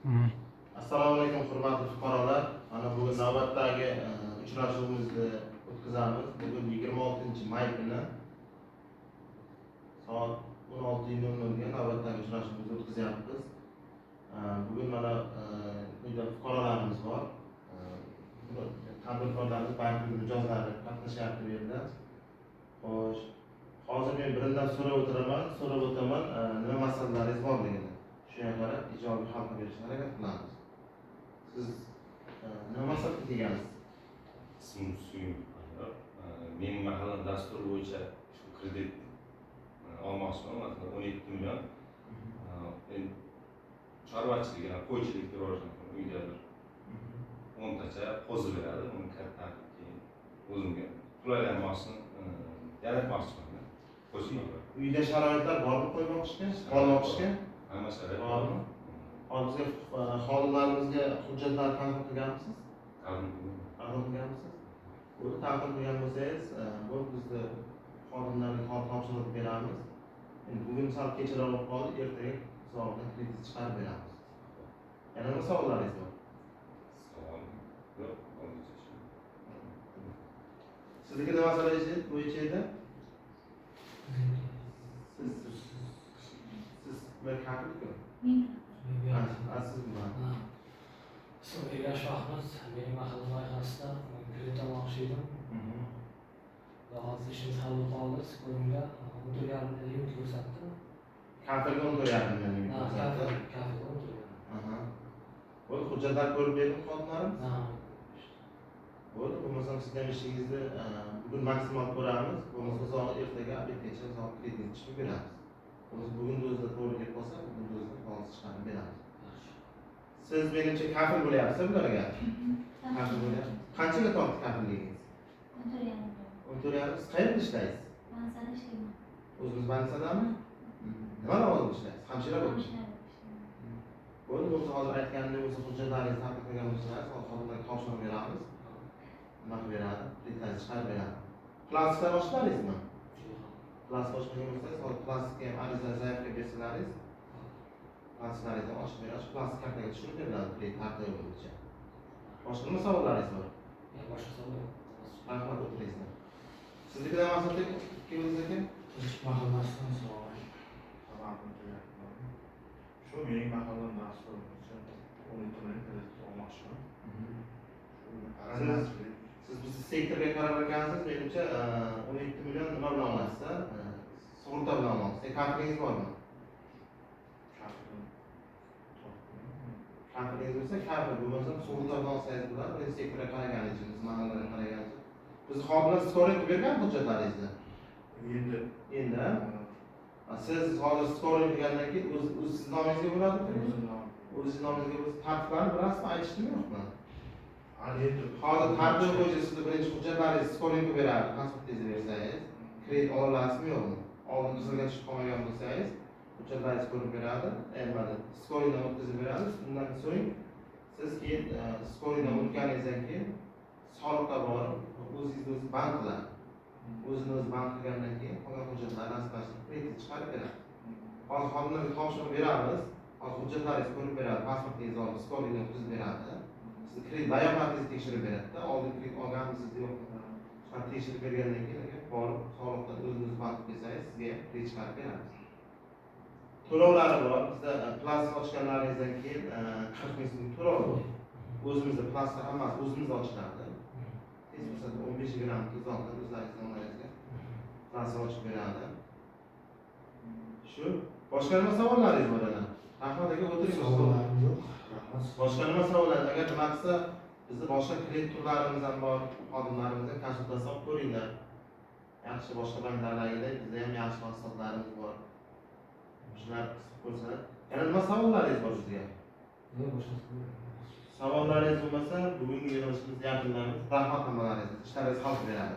Assalomu alaykum, hurmatli fuqarolar. Mana bugun navbatdagi uchrashuvimizni o'tkazamiz. Bugun 26-may kuni soat 16:00 ga navbatdagi uchrashuvimizni o'tkazyapmiz. Bugun mana uyda fuqarolarimiz bor. Tadbirkorlarimiz, bankning mijozlari qatnashyapti bu yerda. Xo'sh, hozir men birindan so'rab o'taman, nima masalalaringiz borligini. Shunga qarab ijobiy hal qilib berishga harakat qilamiz. Siz nima maqsadga kelgansiz? Ismim Suyun Ayyor. Mening mahallam dasturi bo'yicha shu kredit olmoqchiman, masalan, 17 million. Endi chorvachilik, ya'ni qo'ychilikni rivojlantiraman. Uyda bir 10 tacha qo'zi beradi, uni katta qilib keyin o'zimga qulaylanmoqchi, yaratmoqchiman qo'zi. Uyda sharoitlar bormi qo'y boqishga, mol boqishga? Hamma sharoit. Bormi? Hozir bizga, xodimlarimizga hujjatlar taqdim qilganmisiz? Taqdim qildim. Taqdim qilganmisiz? Buni taqdim qilgan bo'lsangiz, bu bizni xodimlarga hozir topshiriq beramiz. Endi bugun sal kechroq bo'lib qoldi, ertaga hisobidan kredit chiqarib beramiz. Yana nima savollaringiz bor? Savol yo'q hozircha shu. Sizniki nima masala bo'yicha edi? Siz bir kafilku? Ha, siz nima? Ismim Ergashev Ahmad, mening mahalla loyihasida kredit olmoqchi edim. Xudo xohlasa, ishimiz hal bo'lib qoldi. Skoringga 14,5 limit ko'rsatdi. Kafilga 14,5 million limit Ha, ko'rsatdi. Kafil 14,5. Aha. Bo'ldi, hujjatlar ko'rib berdim xodimlarimiz. Ha. Bo'ldi, bo'lmasam sizni ham ishingizni bugun maksimal ko'ramiz. Bo'lmasa uzoq ertaga обед gacha uzoq kredit chiqib beramiz. Bo'lmasa bugunni o'zida to'g'ri kelib qolsa, bugunni o'zida qog'oz chiqarib beramiz. Yaxshi. Siz menimcha kafil bo'lyapsiz bularga. Kafil bo'lyapsiz. Qanchaga tortdi kafilligingiz? 14,5. 14,5. Siz qayerda ishlaysiz? Больница da ishlayman. O'zimiz больница dami? Nima lavozimda ishlaysiz? Hamshira bo'lib. Hamshira bo'lib ishlayman. Bo'ldi, bo'lsa hozir aytganimdek bo'lsa, hujjatlaringizni taqdim qilgan bo'lsangiz, hozir xodimlarga topshirib beramiz. Nima qilib beradi? Kreditlarni chiqarib beradi. Plastiklar ochlaringizmi? Plastik ochmagan bo'lsangiz, hozir plastikka ham ariza, заявка bersalaringiz, plastiklaringizni ochib beradi, shu plastik kartaga tushirib beriladi kredit tartibi bo'yicha. Boshqa nima savollaringiz bor? Boshqa savol yo'q. Rahmat, o'tiringizlar. Siznikidan maqsadga keldingiz, aka? Tinchlik mahallasidan sog'ay. Xabarim tugatdim. Shu mening mahallam dasturi bo'yicha 17 million kredit olmoqchiman. Shu arrangchilik. Siz bizni sektorga qarar ekansiz, menimcha, 17 million nima bilan olasiz? Sug'urta bilan olasiz. Kafilingiz bormi? Kafilim topdim. Kafilingiz bo'lsa, kafil, bo'lmasa sug'urta bilan olsangiz bo'ladi. Birinchi sektorga qaraganingiz uchun, biz mahallaga qaraganingiz uchun. Biz xodimlar skoring qilib bergan hujjatlaringizni. Endi. Endi siz hozir skoring qilgandan keyin o'z siz nomingizga bo'ladimi? O'zim nomim. O'zingiz nomingizga bo'lsa, tartiblarni bilasizmi, aytishdimi, yo'qmi? Hali endi. Hozir tartib bo'yicha sizni birinchi hujjatlaringizni skoring qilib beradi, pasportingizni bersangiz, kredit ola olasizmi, yo'qmi? Oldin tizimga tushib qolmagan bo'lsangiz, hujjatlaringizni ko'rib beradi, nimada skoringdan o'tkazib beradi. Undan so'ng siz keyin skoringdan o'tganingizdan keyin soliqqa borib o'zingizni o'zi band qiladi. O'zini o'zi band qilgandan keyin qolgan hujjatlarni rasmiylashtirib, kredit chiqarib beradi. Hozir xodimlarga topshiriq beramiz. Hozir hujjatlaringizni ko'rib beradi, pasportingizni olib, skoringdan o'tkazib beradi. Sizni kredit bayonotingizni tekshirib beradida, oldin kredit olganmisiz, yo'qmi, shularni tekshirib bergandan keyin aka, borib soliqdan o'zini o'zi band qilib kelsangiz, sizga ham kredit chiqarib beramiz. To'lovlari bor bizda. Plastik ochganlaringizdan keyin 40 000 so'm to'lov bor. O'zimizda plastik hammasi o'zimizda ochiladi. Tez fursatda 15-20 minutda uzoqdan o'zlaringiz nomlaringizga plastik ochib beradi. Shu, boshqa nima savollaringiz bor yana? Rahmat, aka, o'tiring. Savollarim yo'q. Rahmat. Boshqa nima savollar? Agar nima qilsa, bizni boshqa kredit turlarimiz ham bor, xodimlarimizdan konsultatsiya olib ko'ringlar. Yaxshi, boshqa banklardagidek bizda ham yaxshi mahsulotlarimiz bor. Shular qilib ko'rsalar. Yana nima savollaringiz bor sizga? Yo'q, boshqa savol yo'q. Savollaringiz bo'lmasa, bugungi yig'ilishimizni yakunlaymiz. Rahmat hammalaringizga. Ishlaringiz hal qilib beradi.